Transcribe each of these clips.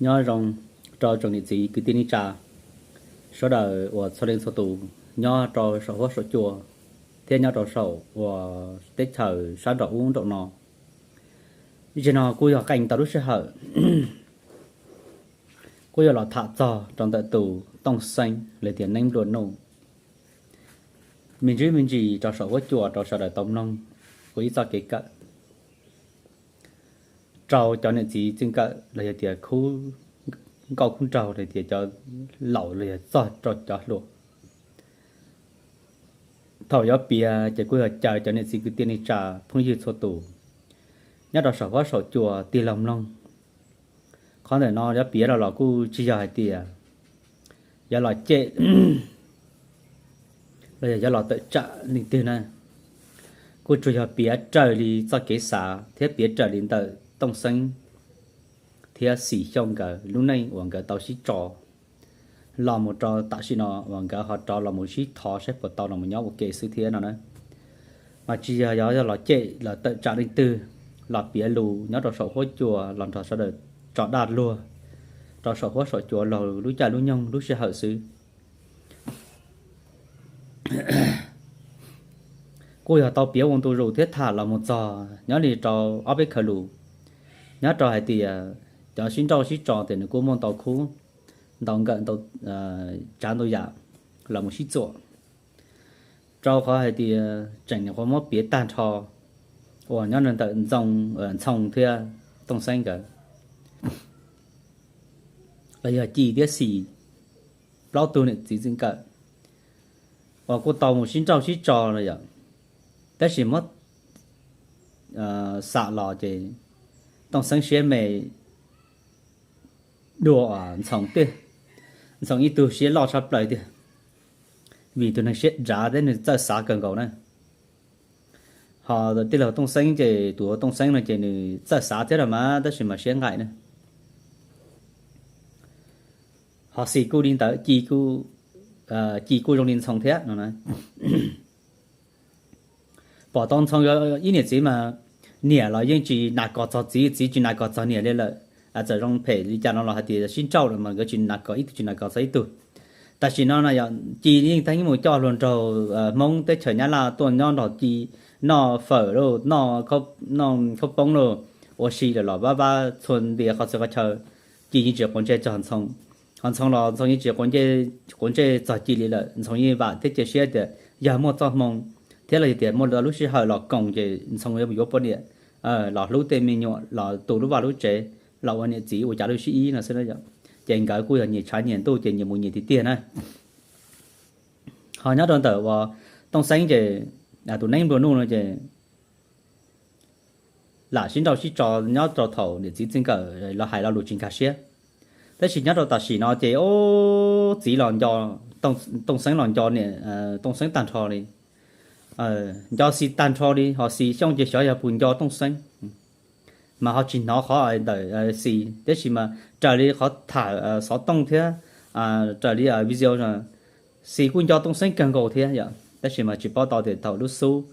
Nyob zoo rau tsoom niam txiv kwv tij neej tsa sawv daws uas txhua leej txhua tus nyob rau saum huab saum cua thiab nyob rau saum uas teb chaws sab nraum ub nraum no. Zaum no kuj yog qee tau lub sij hawm kuj yuav los tham txog rau ntawm tus Tooj Xeeb los tias Neeb Nplua Nuj. Me ntsis me ntsis rau saum huab cua rau sawv daws tau mloog kuv ib txoj kev kawm rau cov niam txiv txij nkawm los yog tias khub nkauj khub nraug los tias cov laus los yog txog rau cov hluas. Thaum yuav piav ces kuj yog caw cov niam txiv kwv tij neej tsa phooj ywg txhua tus nyob rau saum huab saum cua tig los mloog. Qhov ntawm no yuav piav los los kuj tsis yog hais tias yuav los cem los yog yuav los tawm tsam leej twg na, kuj tsuas yog piav raws li txoj kev xav thiab piav raws li ntawm Tooj Xeeb thiab Xis Xyooj nkawd lub neej uas nkawd tau sib tso los mus rau tam sim no uas nkawd ho rov los mus sib thov saib puas tau los mus nyob ua ke xwb thiab no na. Mas tsis yog yog los cem los tawm tsam leej twg, los piav lus nyob rau saum huab cua los nrog sawv daws tso dag luag rau saum huab saum cua los lub caij lub nyoog lub sij hawm xwb. Kuj yog tau piav ua ntu zus thiab tham los mus txog nyob li rau ob peb khawv lus, nyob rau hais tias cov sib nrauj sib tso ces nws kuj muaj ntau khub ntau nkawm ntau tsav ntau yam los mus sib txuam, rau qhov hais tias tseem nyuam qhuav muab piav tag nrho uas nyob ntawm Ntxoo, Ntxhoo thiab Tooj Xeeb nkawd los yog Ci thiab Xis, plaub tug niam txiv txij nkawm uas kuj tau mus sib nrauj sib tso no yom. Tab sis muab xam los ces Tooj Xeeb siab me dua Ntxhoo tiag. Ntxhoo ib tug siab loj tshaj plaws tiag, vim tus neeg siab dav thiab nws txawj xav kawg nkaus na. Ho tij laug Tooj Xeeb ces tus Tooj Xeeb no ces nws txawj xav thiab los mas tab sis mas siab nqaim na. Ho Xis kuj li ntawd, Ci kuj, Ci kuj zoo li Ntxhoo thiab no na. Pom tau Ntxhoo ib niam txiv mas niam los yeej tsis nas kos txog txiv, txiv tsis nas kos txog niam li lawm. Txawm zoo phem li cas no los hais tias sib nrauj lawm mas nkawd tsis nas kos ib tug tsis nas kos txog ib tug. Tam sim no no yog Ci yeej teeb mus coj hluas nraug Hmoob teb chaws Nyab Laj tuaj nyob nrog Ci noj fawm lauj, noj khaub poob lauj, ua si lawm los vaj vaj txhua ntias qhov txhia qhov chaw, Ci yeej tsis quav ntsej txog Ntxhoo. Ho Ntxhoo los Ntxhoo yeej tsis quav ntsej txog Ci li lawm, Ntxhoo yeej vam thiab cia siab tias yog muaj txoj hmoo thiab los yog tias muaj lub sij hawm los koom ces Ntxhoo yuav mus yuav poj niam los hlub tej me nyuam los tu lub vaj lub tsev los ua niam txiv ua cas lub sib ib no xwb na yom. Ces nkawd kuj yog nyias tshav nyias ntuj ces nyias mus nyias tiag tiag na. Ho nyob rau ntawm uas Tooj Xeeb ces tus Neeb Nplua Nuj no ces lam sib nrauj sib tso nyob rau thaum niam txiv txij nkawm los hais lo lus tsis nkag siab. Tab sis nyob rau tam sim no ces ub txiv los nco, Tooj Xeeb los nco niam Tooj Xeeb tag nrho li, nco Xis tag nrho li, ho Xis Xyooj ces xyov yog puas nco Tooj Xeeb. Mas ho tsis hnov qhov ntawm Xis, tab sis mas raws li qhov tham xov tooj thiab raws li video, Xis kuj nco Tooj Xeeb kawg nkaus thiab yom, tab sis mas tsis paub tau tias thaum lub xub,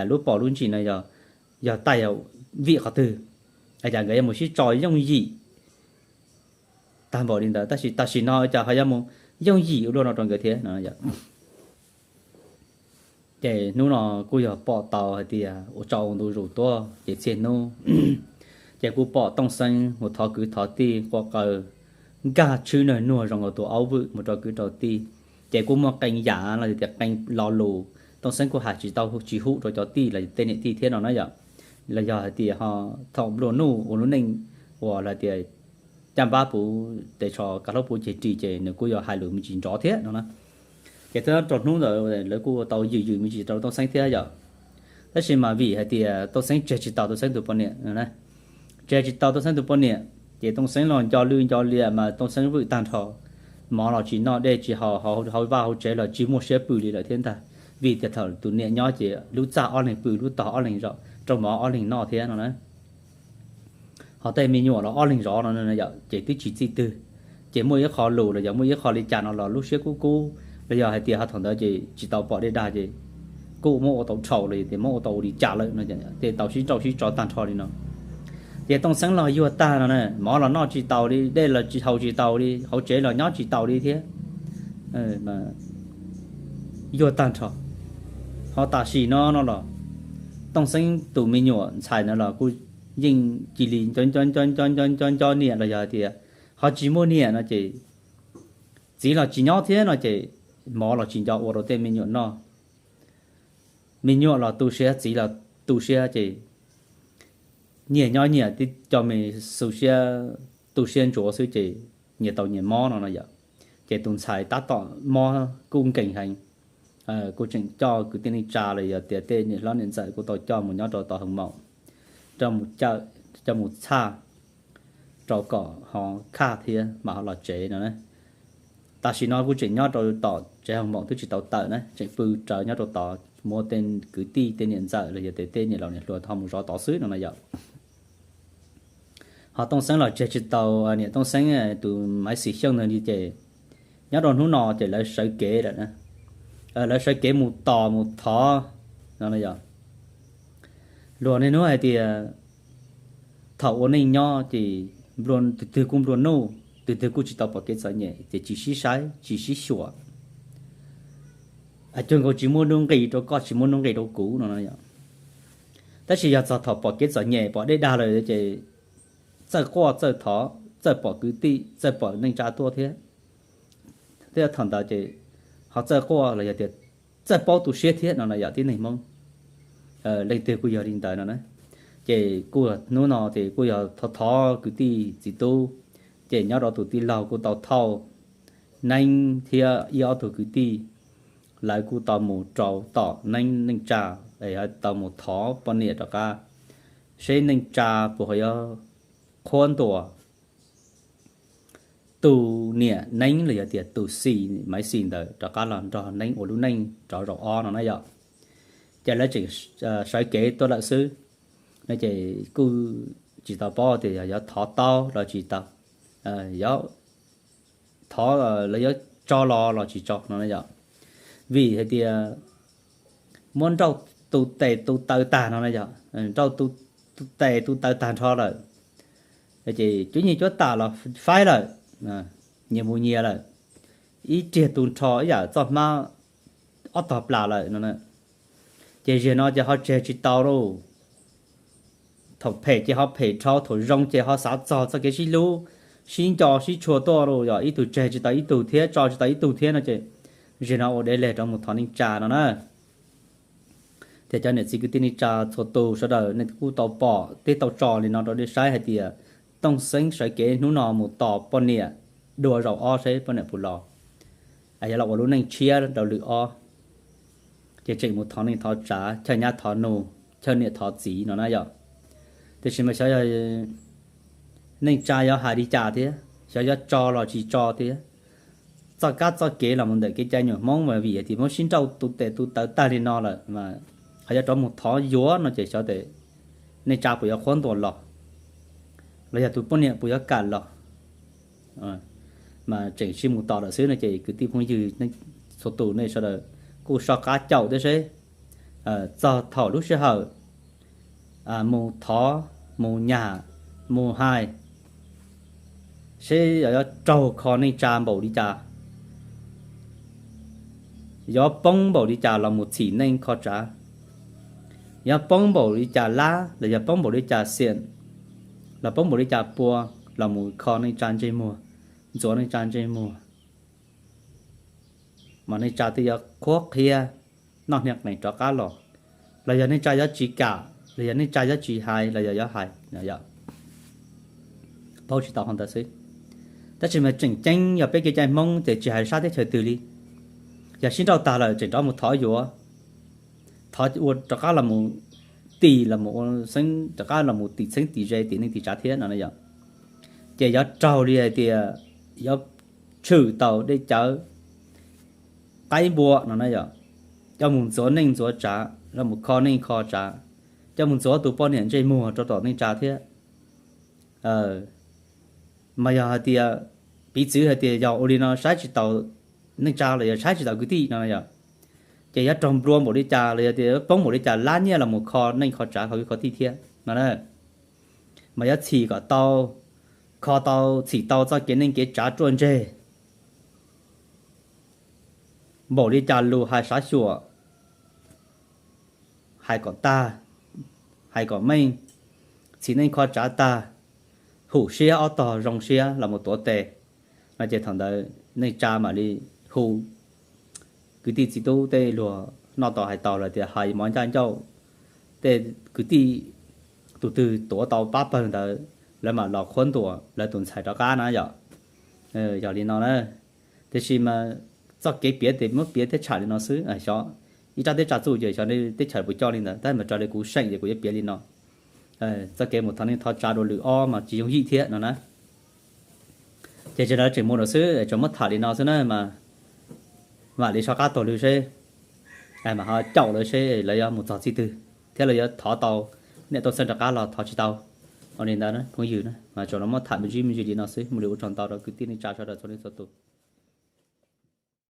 lub pom lub ntsis no yog, yog tais yog vim qhov twg, cas nkawd yuav mus sib tso yooj yim tag npaum li ntawd, tab sis tam sim no cas ho yuav mus yooj yim ua luaj no rau nkawd thiab no. Ces hnub no kuj yog pom tau hais tias ua tso ua ntu zus tuaj ces txhia hnub ces kuj pom Tooj Xeeb mus thov kwv thov tij quaj qw nkag tshwb nag nuag zoo nkaus tus aub vwm mus rau kwv rau tij. Ces kuj muaj qee yam los yog tias qee lo lus Tooj Xeeb kuj hais tsis tau tsis hum rau cov tij los tej niam tij thiab no na yom. Los yog hais tias ho thaum Nplua Nuj ua lub neej uas los tias caj npab puv tes tsho kav hlaub puv ceg ris ces nws kuj yog hais lus me ntsis nrov thiab no na. Ces twb rau hnub ntawd lawv kuj tau yws yws me ntsis rau Tooj Xeeb thiab yom. Tab sis mas vim hais tias Tooj Xeeb tseg tsis tau Tooj Xeeb tus poj niam, tseg tsis tau Tooj Xeeb tus poj niam, ces Tooj Xeeb los nco lwj nco liam mas Tooj Xeeb vwm tag nrho. Mov los tsis noj dej tsis haus, hauv vaj hauv tsev los tsis muaj siab pw li lawm thiab ntag. Vim tias thaum tus niam nyob ces lub txaj ob leeg pw lub tog ob leeg zov, rau mov ob leeg noj thiab no na. Ho tej me nyuam los ob leeg zov no yom, ces twb tsis txij twg. Ces muaj ib qho lus los yog muaj ib qho li cas no los lub siab kub kub, los yog hais tias ho thaum ntawd ces tsis tau pom dej dag ces kuj muab ua tau dhau los yog tias muab ua tau ua li cas lawm no, tej tau sib nrauj sib tso tag nrho li no. Ces Tooj Xeeb los yuag tag no na, mov los noj tsis taus li, dej los tsis haus tsis taus li, hauv tsev los nyob tsis taus li thiab, yuag tag nrho. Ho tam sim no no los Tooj Xeeb tus me nyuam ntxhais no los kuj yeej cia li nco nco nco nco nco nco niam los yog tias ho tsis muaj niam no ces txiv los tsis nyob thiab no ces mov los tsis nco ua rau tej me nyuam noj. Me nyuam los tu siab, txiv los tu siab ces nyias nyob nyias tib co me xu siab, tu siab ntsuav xwb ces nyias tau nyias mob no no yom. Ces tus ntxhais tab tom mob kuj nkees heev, kuj tseem coj kwv tij neej tsa los yog tias tej niam hlob niam ntxawm kuj tau coj mus nyob rau tom hoos maum, coj mus cawm, coj mus txhaj rau kom ho khaj thiab mam ho los tsev no na. Tam sim no kuj tseem nyob rau tom tsev hoos maum twb tsis tau tawm na, tseem pw rawv nyob rau tod, muab tej kwv tij tej niam ntxawm los yog tej niam laus niam hluas ho mus zov tod xwb no na yom. Ho Tooj Xeeb los tseg tsis tau niam Tooj Xeeb tus Maiv Xis Xyooj ntawd li ces nyob rau hnub no ces lawv sawv kev lawm na. Lawv sawv kev mus tos mus thov no yom. Luag niaj hnub hais tias thaum ua neej nyob ces tus twg kuj nplua nuj, tus twg kuj tsis tau pom kev txom nyem ces tsis sib saib tsis sib xyuas. Cuag nkaus tsis muaj nuj nqis rau koj tsis muaj nuj nqis rau kuv no no yom. Tab sis yog txog thaum pom kev txom nyem pom dej dag lawm ces txawj quaj txawj thov, txawj pom kwv tij, txawj pom neej tsa tuaj thiab. Thiab thaum ntawd ces ho txawj quaj los yog tias txawj paub tu siab thiab no na yom tib neeg Hmoob. Leej twg kuj yog li ntawd no na. Ces kuj hnub no ces kuj yog thov thov kwv tij txiv tub, ces nyob rau tus tij laug kuj tau thauj Neeb thiab ib ob tug kwv tij, lawv kuj tau mus rau tom Neeb neej tsa, tau mus thov poj niam rov qab seb neej tsa puas ho yuav qhuab ntuas tus niam Neeb los yog tias tus Xis, Maiv Xis ntawd rov qab los nrog Neeb ua lub neej rov zaum ob no na yom. Ces lawv tseem sawv kev tuaj lawm xwb, no ces kuj tsis tau paub tias yog yuav thov tau los tsis tau, yuav thov los yuav tso los los tsis tso no na yom. Vim hais tias muab nrauj tu tes tu taw tag no na yom, nrauj tu tes tu taw tag nrho lawm, ces cuab nyiaj cuab tam los faib lawm, nyias mus nyias lawm, ib riag tu nrho ib yam txoj hmab ob tog plas lawm no. Ces zaum no ces ho tseg tsis tau lauj. Thaum phem ces ho phem dhau, thaum zoo ces ho xav txog txoj kev sib hlub, sib nco sib tshua tuaj lauj. Yog ib tug tseg tsis tau ib tug thiab tso tsis tau ib tug thiab no ces zaum no ua deb leg rov mus thov neej tsa no na. Ces cov niam txiv kwv tij neej tsa txhua tus sawv daws nej kuj tau pom thiab tau tso li no rau nej saib hais tias Tooj Xeeb sawv kev hnub no mus tos poj niam dua zaum ob seb poj niam puas los, yuav los ua lub neej tshiab rau lwm ob. Ces tseem mus thov neej thov tsav, chaw nyab thov nus, chaw niam thov txiv no na yom. Tiam sis mas xyov yog neej tsa yuav hais li cas thiab, xyov yuav tso los tsis tso thiab, txoj kab txoj kev los mus ntawm kev cai nyuam Hmoob mas vim hais tias muab sib nrauj tu tes tu taw tag li no lawm mas ho yuav rov mus thov yuav no ces xyov tes neej tsa puas yuav qhuab ntuas los, los yog tus poj niam puas yuav kam los. Mas tseem sib mus tos lawm xwb no ces kwv tij phooj ywg txhua tus nej sawv daws kuj soj qab caum thiab seb txog thaum lub sij hawm mus thov, mus nyam, mus hais, seb yuav raug kho neej tsa npaum li cas, yuav poob npaum li cas los mus txhim neej kho tsav, yuav poob npaum li cas lab los yog poob npaum li cas xiam, los poob npaum li cas pua los mus kho neej tsa ntsej muag, ntxuav neej tsa ntsej muag, mas neej tsa twb yuav qhuab qhia noj hnia qees rov qab los, los yog neej tsa yuav tsis kam, los yog neej tsa yuav tsis hais los yog yuav hais, paub tsis tau qhov ntawd xwb. Tab sis mas tseem ceeb yog peb kev cai Hmoob ces tsis hais sab teb chaws twg li, yog sib nrauj tag lawm tseem rov mus thov yuav, thov ua rov qab los mus tim, los mus ua xeeb rov qab los mus tim txheeb tim ze tim neej tim tsav thiab no na yom. Ces yuav raug li hais tias yuav tshwm tau dej cawv qaib npua no na yom, coj mus ntxuav neej ntxuav tsav, los mus kho neej kho tsav, coj mus ntxuav tus poj niam ntsej muag rau tom neej tsa thiab. Mas yog hais tias, piv txwv hais tias yog ua li no saib tsis taus neej tsa los yog saib tsis taus kwv tij no yom, ces yuav raug nplua npaum li cas los yog tias poob npaum li cas lab nyiaj los mus kho neej kho tsav kho kwv kho tij thiab no na. mas yuav txhim kom tau, kho tau, txhim tau txoj kev neej kev tsav ruaj ntseg npaum li cas lus hais sav xyuam, hais kom tag, hais kom meej, txhim neej kho tsav tag, hum siab ob tog zoo siab los mus tuav tes no ces thaum ntawd neej tsa mam li hu kwv tij txiv tub tej luag noj tau hais tau lawm tias hais mov ncaj ncauj, tej kwv tij tus twg tuav tau pab pawg ntawd lawv mam los qhuab ntuas lawv tus ntxhais rov qab na yom. Yog li no na, tiam sis mas txoj kev piav ces muab piav teb tsham li no xwb xyov ib rab teb tsa txuj ces xyov teb chaws puas coj li ntawd tab mas raws li kuv seem ces kuv yuav piav li no. Txoj kev mus thov neej thov tsav dua lwm ob mas tsis yooj yim thiab no na. Ces tsis lawv tseem mus lawm xwb, tsuas muab tham li no xwb na mas mam li soj qab taug lw seb, mas ho caum lawv seb lawv yuav mus txog txij twg thiab lawv yuav thov tau niam tau xeeb rov qab los thov tsis tau. Ua li ntawd phooj ywg na mas tsuas los muab tham me ntsis me ntsis li no xwb, ua li ua tsaug ntau rau kwv tij neej tsa sawv daws txhua leej txhua tus.